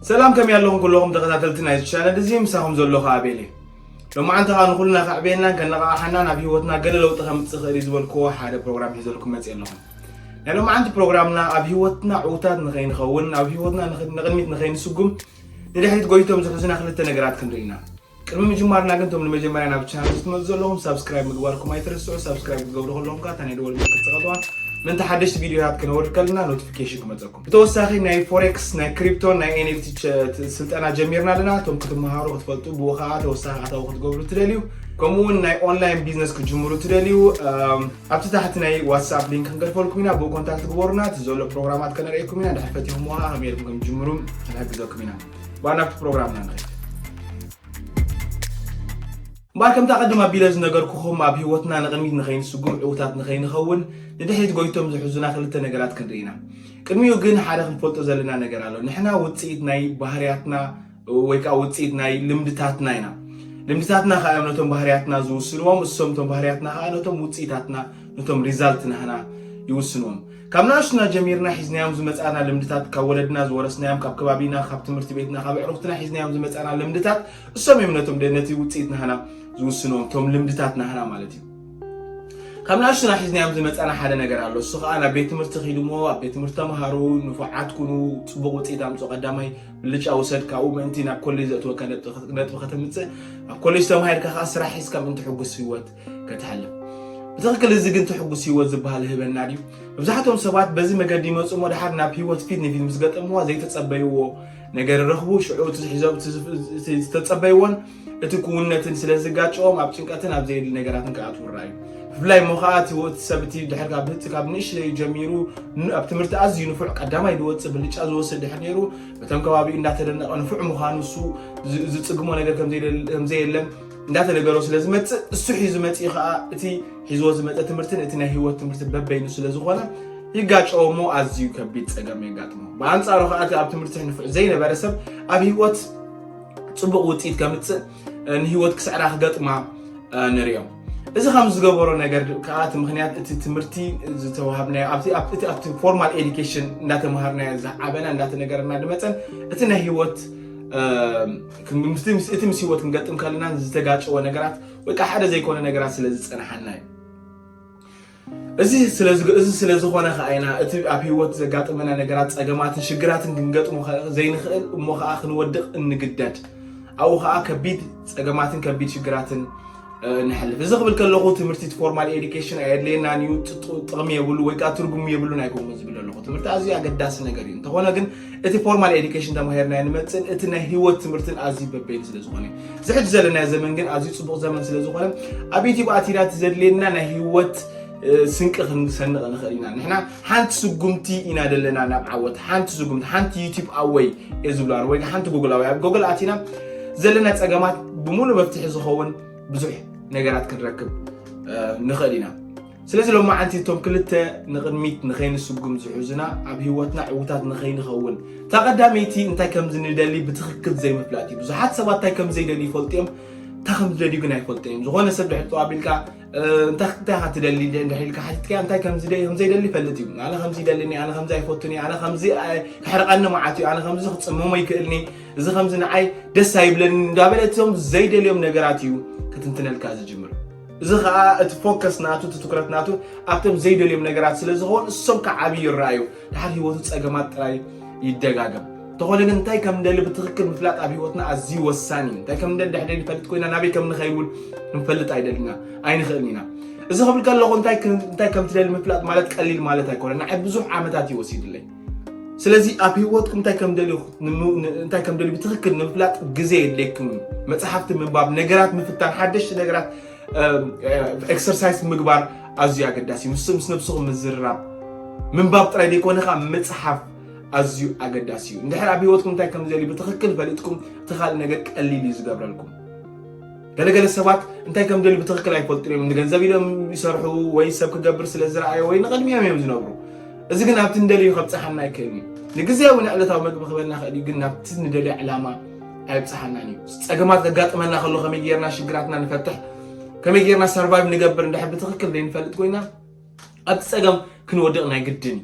ሰላም፣ ከመይ ኣለኹም ኩለኹም ተኸታተልቲ ናይዚ ቻነል እዚ? ምሳኹም ዘለኹ ኣቤል እየ። ሎማዓንቲ ኸኣ ንኹልና ከዕብየናን ከነቓቕሓናን ኣብ ህይወትና ገለ ለውጢ ከምጽእ ይኽእል እዩ ዝበልክዎ ሓደ ፕሮግራም ሒዘልኩም መጽእ ኣለኹም። ናይ ሎማዓንቲ ፕሮግራምና ኣብ ህይወትና ዕውታት ንኸይንኸውን፣ ኣብ ህይወትና ንኽ-፣ ንቕድሚት ንኸይንስጉም ንድሕሪት ጎይቶም ዝሕዙና ክልተ ነገራት ክንርኢ ኢና። ቅድሚ ምጅማርና ግን፣ እቶም ንመጀመርያ ናብ ቻነል ክትመፁ ዘለኹም ሳብስክራይብ ምግባርኩም ኣይትረስዑ። ሳብስክራይብ ክትገብሩ ከለኹም ከዓ እታ ናይ ደወል ምልክት ትፀቐጥዋ፣ ምእንቲ ሓደሽቲ ቪዲዮታት ክነወርድ ከለና ኖቲፊኬሽን ክመፀኩም። ብተወሳኺ ናይ ፎሬክስ፣ ናይ ክሪፕቶን ናይ ኤንኤፍቲ ቸ-፣ ት-፣ ስልጠና ጀሚርና ኣለና። እቶም ክትመሃሩ ክትፈልጡ፣ ብኡ ከዓ ተወሳኺ ኣታዊ ክትገብሩ ትደልዩ፣ ከምኡ እውን ናይ ኦንላይን ቢዝነስ ክትጅምሩ ትደልዩ፣ እም፣ ኣብቲ ታሕቲ ናይ ዋትስኣፕ ሊንክ ክንገድፈልኩም ኢና። ብኡ ኮንታክት ግበሩና። እቲ ዘሎ ፕሮግራማት ከነርእየኩም ኢና። ድሕር ፈቲኹምዎ ከዓ ከመይ ኢልኩም ከም ትጅምሩ ክንሕግዘኩም ኢና። ብኣ ናብቲ ፕሮግራምና ንኸይድ። እምበኣር ከምቲ ኣቐድም ኣቢለ ዝነገርኩኹም፣ ኣብ ህይወትና ንቕድሚት ንኸይንስጉም፣ ዕውታት ንኸይንኸውን ንድሕሪት ጎይቶም ዝሕዙና ክልተ ነገራት ክንርኢ ኢና። ቅድሚኡ ግን ሓደ ክንፈልጦ ዘለና ነገር ኣሎ። ንሕና ውጽኢት ናይ ባህርያትና ወይ ከዓ ውጽኢት ናይ ልምድታትና ኢና። ልምድታትና ከዓ እዮም ነቶም ባህርያትና ዝውስንዎም፣ እሶም እቶም ባህርያትና ከዓ ነቶም ውጽኢታትና፣ ነቶም ሪዛልት ናህና ይውስንዎም። ካብ ንኣሽቱና ጀሚርና ሒዝናዮም ዝመጻና ልምድታት፣ ካብ ወለድና ዝወረስናዮም፣ ካብ ከባቢና፣ ካብ ትምህርቲ ቤትና፣ ካብ ኣዕሩኽትና ሒዝናዮም ዝመጻና ልምድታት፣ እሶም እዮም ነቶም ደ-፣ ነቲ ውጽኢት ናህና ዝውስንዎም፣ እቶም ልምድታት ናህና ማለት እዩ። ካብ ንኣሽቱና ሒዝናዮም ዝመጻና ሓደ ነገር ኣሎ። እሱ ከዓ ናብ ቤት ትምህርቲ ኺዱ እሞ፣ ኣብ ቤት ትምህርቲ ተምሃሩ፣ ንፉዓት ኩኑ፣ ጽቡቕ ውጽኢት ኣምጽኡ፣ ቀዳማይ ብልጫ ውሰድ፣ ካብኡ ምእንቲ ናብ ኮሌጅ ዘእትወካ ነጥቢ፣ ነጥቢ ከተምጽእ፣ ኣብ ኮሌጅ ተማሂርካ ከዓ ስራሕ ሒዝካ ምእንቲ ሕጉስ ህይወት ከተሕልፍ። ብትኽክል እዚ ግን ትሕጉስ ህይወት ዝበሃል ህበና ድዩ? መብዛሕትኦም ሰባት በዚ መገዲ ይመጹ እሞ፣ ድሓር ናብ ህይወት ፊት ንፊት ምስ ገጠምዋ፣ ዘይተጸበይዎ ነገር ረኽቡ። ሽዑ እቲ ሒዞም፣ እቲ ዝፍ-፣ እቲ ዝተጸበይዎን እቲ ክውንነትን ስለ ዝጋጨዎም፣ ኣብ ጭንቀትን ኣብ ዘየድሊ ነገራትን ክኣትዉ ይረኣዩ። ብፍላይ እሞ ኸኣ እቲ ወ-፣ እቲ ሰብ እቲ ድሕር ካብ ህጽ-፣ ካብ ንእሽተይ ጀሚሩ ን-፣ ኣብ ትምህርቲ ኣዝዩ ንፉዕ፣ ቀዳማይ ዝወጽእ፣ ብልጫ ዝወስድ ድሕር ነይሩ፣ በቶም ከባቢኡ እንዳተደነቐ ንፉዕ ምዃኑ፣ እሱ ዝ-፣ ዝጽግሞ ነገር ከም ዘይደል-፣ ከም ዘየለን እንዳተነገሮ ስለ ዝመጽእ፣ እሱ ሒዙ መጺኡ ኸኣ እቲ ሒዝዎ ዝመጸ ትምህርትን እቲ ናይ ህይወት ትምህርቲ በበይኑ ስለ ዝኾነ ይጋጨዎ እሞ ኣዝዩ ከቢድ ጸገም የጋጥሞ። ብኣንጻሩ ኸኣ እቲ ኣብ ትምህርቲ ንፉዕ ዘይነበረ ሰብ ኣብ ህይወት ጽቡቕ ውጽኢት ከምጽእ፣ ንህይወት ክስዕራ ክገጥማ፣ እ፣ ንሪኦ። እዚ ከም ዝገበሮ ነገር ከኣ እቲ ምኽንያት እቲ ትምህርቲ ዝተዋሃብናዮ፣ ኣብቲ፣ ኣብ-፣ እቲ ኣብቲ ፎርማል ኤዱኬሽን እንዳተምሃርናዮ ዝዓበና፣ እንዳተነገረና ዝመጸን እቲ ናይ ህይወት፣ እ፣ ክን-፣ ምስቲ ምስ-፣ እቲ ምስ ህይወት ክንገጥም ከለና ዝተጋጨወ ነገራት ወይ ከዓ ሓደ ዘይኮነ ነገራት ስለ ዝጸንሓና እዩ። እዚ ስለ ዝግ-፣ እዚ ስለ ዝኾነ ከኣ ኢና እቲ ኣብ ህይወት ዘጋጥመና ነገራት፣ ጸገማትን ሽግራትን ክንገጥሞ ከ-፣ ዘይንኽእል እሞ ከኣ ክንወድቕ እንግደድ። ኣብኡ ከኣ ከቢድ ጸገማትን ከቢድ ሽግራትን፣ እ፣ ነሕልፍ። እዚ ክብል ከለኹ ትምህርቲ እቲ ፎርማል ኤዱኬሽን ኣየድልየናን እዩ፣ ጥ-፣ ጥ-፣ ጥቕሚ የብሉ ወይ ከኣ ትርጉም የብሉን ኣይኮንኩን ዝብል ዘለኹ። ትምህርቲ ኣዝዩ ኣገዳሲ ነገር እዩ። እንተኾነ ግን እቲ ፎርማል ኤዱኬሽን ተማሂርናዮ ንመጽእን እቲ ናይ ህይወት ትምህርትን ኣዝዩ በበይኑ ስለ ዝኾነ እዩ። እዚ ሕጂ ዘለናዮ ዘመን ግን ኣዝዩ ጽቡቕ ዘመን ስለ ዝኾነ ኣብ ዩቲዩብ ኣቲና እቲ ዘድልየና ናይ ህይወት፣ እ፣ ስንቂ ክንሰንቕ ንኽእል ኢና። ንሕና ሓንቲ ስጉምቲ ኢና ዘለና ናብ ዓወት። ሓንቲ ስጉምቲ፣ ሓንቲ ዩቲዩብ ኣወይ እየ ዝብላ ወይ ሓንቲ ጉግል ኣወይ። ኣብ ጉግል ኣቲና ዘለና ጸገማት ብምሉእ መፍትሒ ዝኸውን ብዙሕ ነገራት ክንረክብ፣ እ፣ ንኽእል ኢና። ስለዚ ሎማዓንቲ እቶም ክልተ ንቕድሚት ንኸይንስጉም ዝሕዙና፣ ኣብ ህይወትና ዕዉታት ንኸይንኸውን፣ እታ ቀዳመይቲ እንታይ ከም ዝንደሊ ብትኽክል ዘይምፍላጥ እዩ። ብዙሓት ሰባት እንታይ ከም ዘይደልዩ ይፈልጡ እዮም፣ እንታይ ከም ዝደልዩ ግን ኣይፈልጡ እዮም። ዝኾነ ሰብ ድሕር ጠው ኣቢልካ፣ እ፣ እንታይ፣ እንታይ ኢኻ ትደሊ እንድሕር ኢልካ ሓቲትካዮ፣ እንታይ ከም ዝደ-፣ ከም ዘይደሊ ይፈልጥ እዩ። ኣነ ከምዚ ይደልኒ፣ ኣነ ከምዚ ኣይፈቱን እየ፣ ኣነ ከምዚ፣ እ፣ ከሕርቐኒ መዓት እዩ፣ ኣነ ከምዚ ክጽመሞ ይክእልኒ፣ እዚ ከምዚ ንዓይ ደስ ኣይብለኒ እንዳበለ እቶም ዘይደልዮም ነገራት እዩ ክትንትነልካ ዝጅምር። እዚ ኸኣ እቲ ፎከስ ናቱ፣ እቲ ትኩረት ናቱ ኣብቶም ዘይደልዮም ነገራት ስለ ዝኸውን፣ እሶም ክዓብዩ ይረኣዩ። ድሓር ህይወቱ ጸገማት ጥራይ ይደጋገም። እንተኾነ ግን እንታይ ከም ንደሊ ብትኽክል ምፍላጥ ኣብ ህይወትና ኣዝዩ ወሳኒ እዩ። እንታይ ከም ንደሊ ድሕር ንፈልጥ ኮይና ናበይ ከም ንኸይድ እውን ክንፈልጥ ኣይደልና፣ ኣይንኽእልን ኢና። እዚ ክብል ከለኹ እንታይ ክን-፣ እንታይ ከም ትደሊ ምፍላጥ ማለት ቀሊል ማለት ኣይኮነን። ንዓይ ብዙሕ ዓመታት እዩ ወሲድለይ። ስለዚ ኣብ ህይወትኩም እንታይ ከም ደልዩ ን-፣ ን-፣ እንታይ ከም ደልዩ ብትኽክል ንምፍላጥ ግዜ የድልየኩም እዩ። መጽሓፍቲ ምንባብ፣ ነገራት ምፍታን፣ ሓደሽቲ ነገራት፣ እ፣ እ፣ ኤክሰርሳይዝ ምግባር ኣዝዩ ኣገዳሲ እዩ። ምስ፣ ምስ ነብስኹም ምዝርራብ፣ ምንባብ ጥራይ ዘይኮነ ኸኣ ምጽሓፍ ኣዝዩ ኣገዳሲ እዩ። እንድሕር ኣብ ህይወትኩም እንታይ ከም ዝደልዩ ብትኽክል ፈሊጥኩም፣ እቲ ካልእ ነገር ቀሊል እዩ ዝገብረልኩም። ገለገለ ሰባት እንታይ ከም ደልዩ ብትኽክል ኣይፈልጡን እዮም። ንገንዘብ ኢሎም ይሰርሑ ወይ ሰብ ክገብር ስለ ዝረኣዩ ወይ ንቕድሚኦም እዮም ዝነብሩ። እዚ ግን ኣብቲ ንደልዩ ከብጽሓና ኣይክእልን እዩ። ንግዝያዊ ንዕለታዊ መግቢ ክበና ይኽእል እዩ፣ ግን ናብቲ ንደልዮ ዕላማ ኣየብጽሓናን እዩ። ጸገማት ከጋጥመና ከሎ ከመይ ጌርና ሽግራትና ንፈትሕ፣ ከመይ ጌርና ሰርቫይቭ ንገብር እንድሕር ብትኽክል ዘይንፈልጥ ኮይና፣ ኣብቲ ጸገም ክንወድቕ ናይ ግድን እዩ።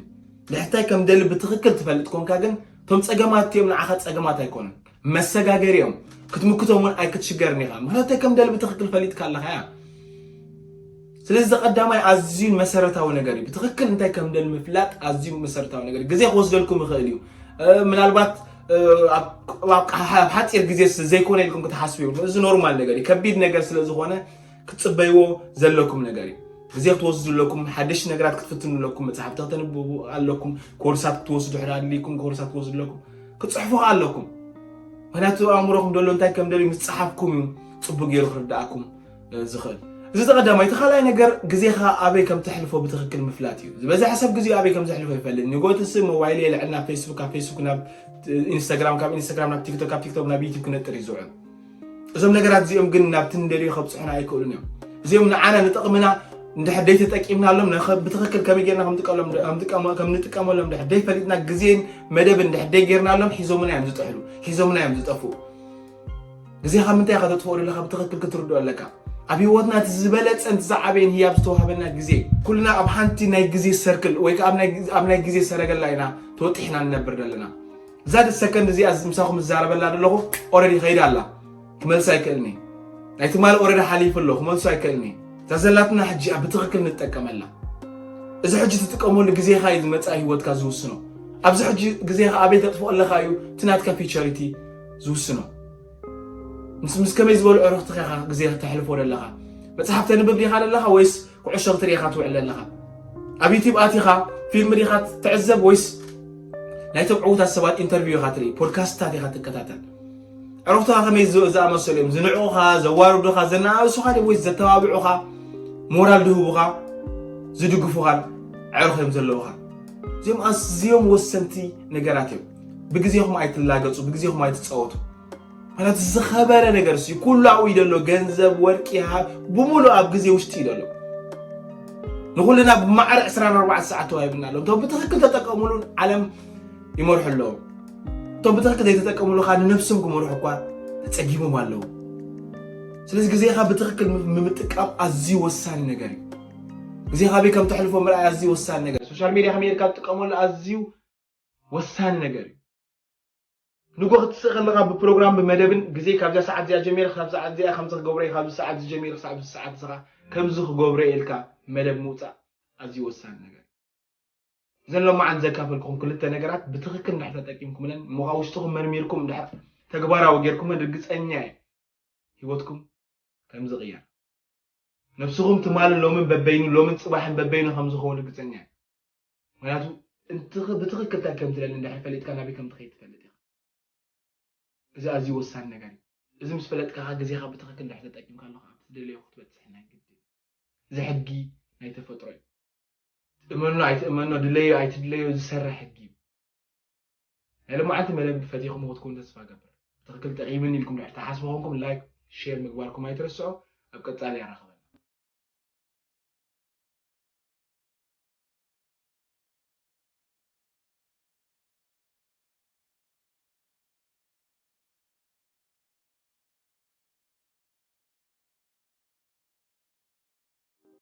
ድሕር እንታይ ከም ደሊ ብትኽክል ትፈልጥ ኮንካ ግን፣ እቶም ጸገማት እዮም ንዓኻ ጸገማት ኣይኮኑን፣ መሰጋገሪ እዮም። ክትምክቶም እውን ኣይክትሽገርን ኢኻ፣ ምክንያቱ እንታይ ከም ደሊ ብትኽክል ፈሊጥካ ኣለኻ እያ። ስለዚ እዚ ቀዳማይ ኣዝዩ መሰረታዊ ነገር እዩ። ብትኽክል እንታይ ከም ደሊ ምፍላጥ ኣዝዩ መሰረታዊ ነገር እዩ። ግዜ ክወስደልኩም ይኽእል እዩ። እ፣ ምናልባት እ፣ ኣብ ኣብ ሓፂር ግዜ ዘይኮነ ኢልኩም ክትሓስቡ ይብልኩም። እዚ ኖርማል ነገር እዩ። ከቢድ ነገር ስለ ዝኾነ ክትፅበይዎ ዘለኩም ነገር እዩ። ግዜ ክትወስዱ ኣለኩም፣ ሓደሽቲ ነገራት ክትፍትኑ ኣለኩም፣ መፅሓፍቲ ከተንብቡ ኣለኩም፣ ኮርሳት ክትወስዱ ሕዳር ኣድልይኩም ኮርሳት ክትወስዱ ኣለኩም፣ ክትፅሕፉ ከኣ ኣለኩም። ምክንያቱ ኣእምሮኹም ደሎ እንታይ ከም ደልዩ ምስ ፀሓፍኩም እዩ ፅቡቅ ገይሩ ክርድኣኩም እ፣ ዝኽእል። እዚ እቲ ቀዳማይ። እቲ ካልኣይ ነገር ግዜኻ ኣበይ ከም ተሕልፎ ብትኽክል ምፍላጥ እዩ። ዝበዝሐ ሰብ ግዜኡ ኣበይ ከም ዘሕልፎ ይፈልጥ። ንጎትሲ ሞባይል የልዕል ናብ ፌስቡክ፣ ካብ ፌስቡክ ናብ ኢንስታግራም፣ ካብ ኢንስታግራም ናብ ቲክቶክ፣ ካብ ቲክቶክ ናብ ዩቲዩብ ክነጥር እዩ ዝውዕል። እዞም ነገራት እዚኦም ግን ናብቲ ንደልዮ ከብፅሑና ኣይክእሉን እዮም። እዚኦም ንዓና ንጥቕምና እንድሕር ደይተጠቂምናሎም፣ ንኸ-፣ ብትኽክል ከመይ ጌርና ከም ንጥቀሎም-፣ ከም ንጥቀሞ-፣ ከም ንጥቀመሎም እንድሕር ደይፈሊጥና፣ ግዜን መደብን እንድሕር ደይጌርናሎም፣ ሒዞምና እዮም ዝጥሕሉ፣ ሒዞምና እዮም ዝጠፍኡ። ግዜኻ ምንታይ ኢኻ ተጥፍኦ ዘለኻ ብትኽክል ክትርድኦ ኣለካ። ኣብ ህይወትና እቲ ዝበለጸን እቲ ዝዓበየን ህያብ ዝተዋህበና ግዜ እዩ። ኩልና ኣብ ሓንቲ ናይ ግዜ ሰርክል ወይ ከኣ ኣብ ናይ፣ ኣብ ናይ ግዜ ሰረገላ ኢና ተወጢሕና ንነብር ዘለና። እዛ ድ ሰከንድ እዚኣ ምሳኹም ዝዛረበላ ዘለኹ ኦረዲ ከይዳ ኣላ። ክመልሳ ኣይክእልን እየ። ናይ ትማሊ ኦረዲ ሓሊፉ ኣሎ፣ ክመልሶ ኣይክእልን እየ። እዛ ዘላትና ሕጂ እያ ብትኽክል ንጠቀመላ። እዚ ሕጂ ትጥቀመሉ ግዜኻ እዩ ዝመጽእ ህይወትካ ዝውስኖ። ኣብዚ ሕጂ ግዜኻ ኣበይ ተጥፍኦ ኣለኻ እዩ እቲ ናትካ ፊቸሪቲ ዝውስኖ። ምስ፣ ምስ ከመይ ዝበሉ ዕረፍትኻ ኢኻ ግዜ ተሕልፎ ዘለኻ? መጽሓፍ ተንብብ ዲኻ ዘለኻ ወይስ ኩዕሾ ክትርኢ ኢኻ ትውዕል ዘለኻ? ኣብ ዩቲዩብ ኣቲኻ ፊልም ዲኻ ትዕዘብ ወይስ ናይቶም ዕዉታት ሰባት ኢንተርቪው ኢኻ ትርኢ? ፖድካስትታት ኢኻ ትከታተል? ዕረፍትኻ ከመይ ዝ-፣ ዝኣመሰሉ እዮም? ዝንዕቑኻ፣ ዘዋርዱኻ፣ ዘነኣእሱኻ ድዮም ወይስ ዘተባብዑኻ፣ ሞራል ዝህቡኻ፣ ዝድግፉኻን ኣዕሩኽ እዮም ዘለዉኻ? እዚኦም ኣዝዮም ወሰንቲ ነገራት እዮም። ብግዜኹም ኣይትላገጹ፣ ብግዜኹም ኣይትጻወቱ። ማለት ዝኸበረ ነገር ሲ ኩሉ ኣብኡ እዩ ዘሎ፣ ገንዘብ፣ ወርቂ፣ ሃ-፣ ብምሉእ ኣብ ግዜ ውሽጢ እዩ ዘሎ። ንኹልና ብማዕረ ዕስራን ኣርባዕተን ሰዓት ተዋሂብና ኣሎ። እቶም ብትኽክል ተጠቀሙሉ ዓለም ይመርሑ ኣለዉ። እቶም ብትኽክል ዘይተጠቀሙሉ ከዓ ንነብሶም ክመርሑ እኳ ተጸጊሞም ኣለዉ። ስለዚ ግዜኻ ብትኽክል ም-፣ ምምጥቃም ኣዝዩ ወሳኒ ነገር እዩ። ግዜኻ ኣበይ ከም ተሕልፎ ምርኣይ ኣዝዩ ወሳኒ ነገር እዩ። ሶሻል ሚድያ ከመይ ጌርካ ትጥቀመሉ ኣዝዩ ወሳኒ ነገር እዩ። ንጎ ክትስእ ከለኻ ብፕሮግራም ብመደብን ግዜ ካብዛ ሰዓት እዚኣ ጀሚረ ክሳብ ሰዓት እዚኣ ከምዚ ክገብሮ እየ፣ ካብዚ ሰዓት እዚ ጀሚረ ክሳብ እዚ ሰዓት እዚ ኸዓ ከምዚ ክገብሮ እየ ኢልካ መደብ ምውፃእ ኣዝዩ ወሳኒ ነገር እዩ። እዘን ሎማዓንቲ ዘካፈልኩኹም ክልተ ነገራት ብትኽክል እንድሕር ተጠቂምኩምለን እሞ ኸዓ ውሽጥኹም መርሚርኩም እንድሕር ተግባራዊ ጌርኩመን ርግፀኛ እየ ህይወትኩም ከም ዝቕየር። ነብስኹም ትማልን ሎምን በበይኑ፣ ሎምን ጽባሕን በበይኑ ከም ዝኸውን ርግጸኛ እየ። ምኽንያቱ እንትኽ-፣ ብትኽክል እንታይ ከም ትደሊ እንድሕር ፈሊጥካ ናበይ ከም ትኸይድ ትፈልጥ ኢኻ። እዚ ኣዝዩ ወሳኒ ነገር እዩ። እዚ ምስ ፈለጥካ ኸኣ ግዜኻ ብትኽክል እንድሕር ተጠቂምካሉ ኸኣ ኣብቲ ትደልዮ ክትበጽሕ ናይ ግድን። እዚ ሕጊ ናይ ተፈጥሮ እዩ። ትእመኖ ኣይትእመኖ፣ ድለዮ ኣይትድለዮ ዝሰርሕ ሕጊ እዩ። ናይ ሎማዓንቲ መደብ ፈቲኹምዎ ክትኮኑ ተስፋ እገብር። ብትኽክል ጠቒሙኒ ኢልኩም ድሕር ትሓስቡ ኾንኩም ላይክ፣ ሼር ምግባርኩም ኣይትረስዑ። ኣብ ቀጻሊ ኣራኽበኩም።